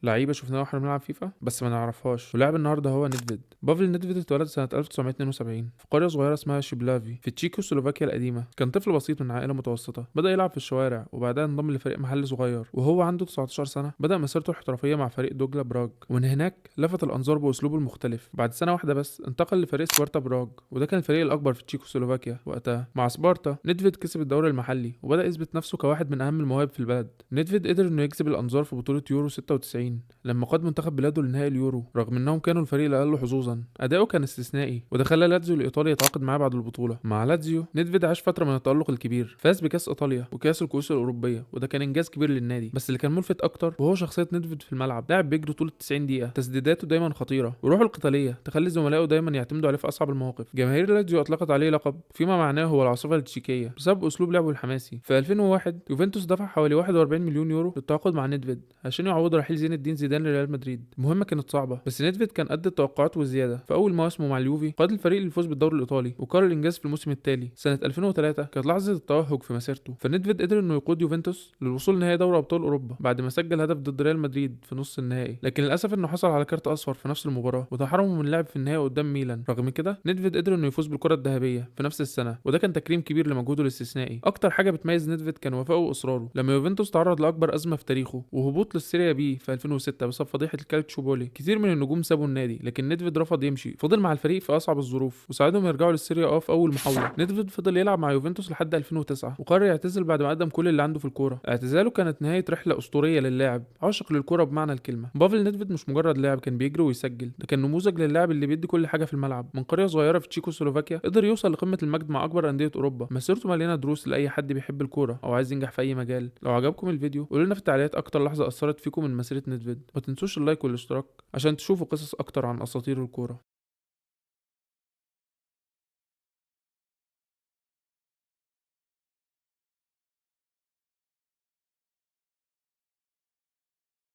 لعيبة شفناها واحنا بنلعب فيفا بس ما نعرفهاش. ولاعب النهارده هو نيدفيد. بافل نيدفيد اتولد سنة 1972 في قرية صغيرة اسمها شيبلافي في تشيكوسلوفاكيا القديمة. كان طفل بسيط من عائلة متوسطه، بدا يلعب في الشوارع وبعدها انضم لفريق محلي صغير. وهو عنده 19 سنة بدا مسيرته الاحترافية مع فريق دوجلا براغ، ومن هناك لفت الانظار باسلوبه المختلف. بعد سنة واحدة بس انتقل لفريق سبارتا براغ، وده كان الفريق الاكبر في تشيكوسلوفاكيا وقتها. مع سبارتا نيدفيد كسب الدوري المحلي وبدا يثبت نفسه كواحد من اهم المواهب في البلد. نيدفيد قدر انه يجذب الانظار في بطوله يورو 96 لما قاد منتخب بلاده لنهائي اليورو، رغم انهم كانوا الفريق الاقل حظوظا. اداؤه كان استثنائي وده خلى لاتزيو الايطالي يتعاقد معاه بعد البطولة. مع لاتزيو نيدفيد عاش فترة من التالق الكبير، فاز بكاس ايطاليا وكاس الكؤوس الاوروبية، وده كان انجاز كبير للنادي. بس اللي كان ملفت اكتر وهو شخصية نيدفيد في الملعب. لاعب بيجري طول 90 دقيقة، تسديداته دايما خطيرة، وروحه القتالية تخلي زملائه دايما يعتمدوا عليه في اصعب المواقف. جماهير لاتزيو اطلقت عليه لقب فيما معناه هو العاصفة التشيكيه بسبب اسلوب لعبه الحماسي. في 2001 يوفنتوس دفع حوالي 41 مليون يورو للتعاقد مع نيدفيد عشان يعوض رحيل زين الدين زيدان لريال مدريد. المهمة كانت صعبة بس نيدفيد كان قد التوقعات وزيادة. في اول مواسمه مع اليوفي قاد الفريق للفوز بالدوري الايطالي وكرر الانجاز في الموسم التالي. سنة 2003 كانت لحظة التوهج في مسيرته، فنيدفيد قدر انه يقود يوفنتوس للوصول لنهائي دوري ابطال اوروبا بعد ما سجل هدف ضد ريال مدريد في نص النهائي، لكن للاسف انه حصل على كارت اصفر في نفس المباراة وده حرمه من اللعب في النهائي قدام ميلان. رغم كده نيدفيد قدر انه يفوز بالكرة الذهبية في نفس السنة، وده كان تكريم كبير لمجهوده الاستثنائي. اكتر حاجة بتميز نيدفيد كان وفائه واصراره. لما يوفنتوس تعرض لاكبر ازمة في تاريخه وهبوط للسيريا بي في 2006 بسبب فضيحة الكالتشوبولي، كتير من النجوم سابوا النادي لكن نيدفيد رفض يمشي، فضل مع الفريق في اصعب الظروف وساعدهم يرجعوا للسيريا اه في اول محاولة. نيدفيد فضل يلعب مع يوفنتوس لحد 2009 وقرر يعتزل بعد ما قدم كل اللي عنده في الكورة. اعتزاله كانت نهاية رحله اسطورية للاعب عاشق للكورة بمعنى الكلمة. بافل نيدفيد مش مجرد لاعب كان بيجري ويسجل، ده كان نموذج للاعب اللي بيدي كل حاجة في الملعب. من قرية صغيرة في تشيكوسلوفاكيا قدر يوصل لقمة المجد مع اكبر اندية اوروبا. مسيرته مليانة دروس لاي حد بيحب الكورة او عايز ينجح في اي مجال. لو عجبكم الفيديو قولوا لنا في التعليقات اكتر لحظة اثرت فيكم من مسيره نيدفيد. ما تنسوش ال like والاشتراك عشان تشوفوا قصص اكتر عن اساطير الكورة.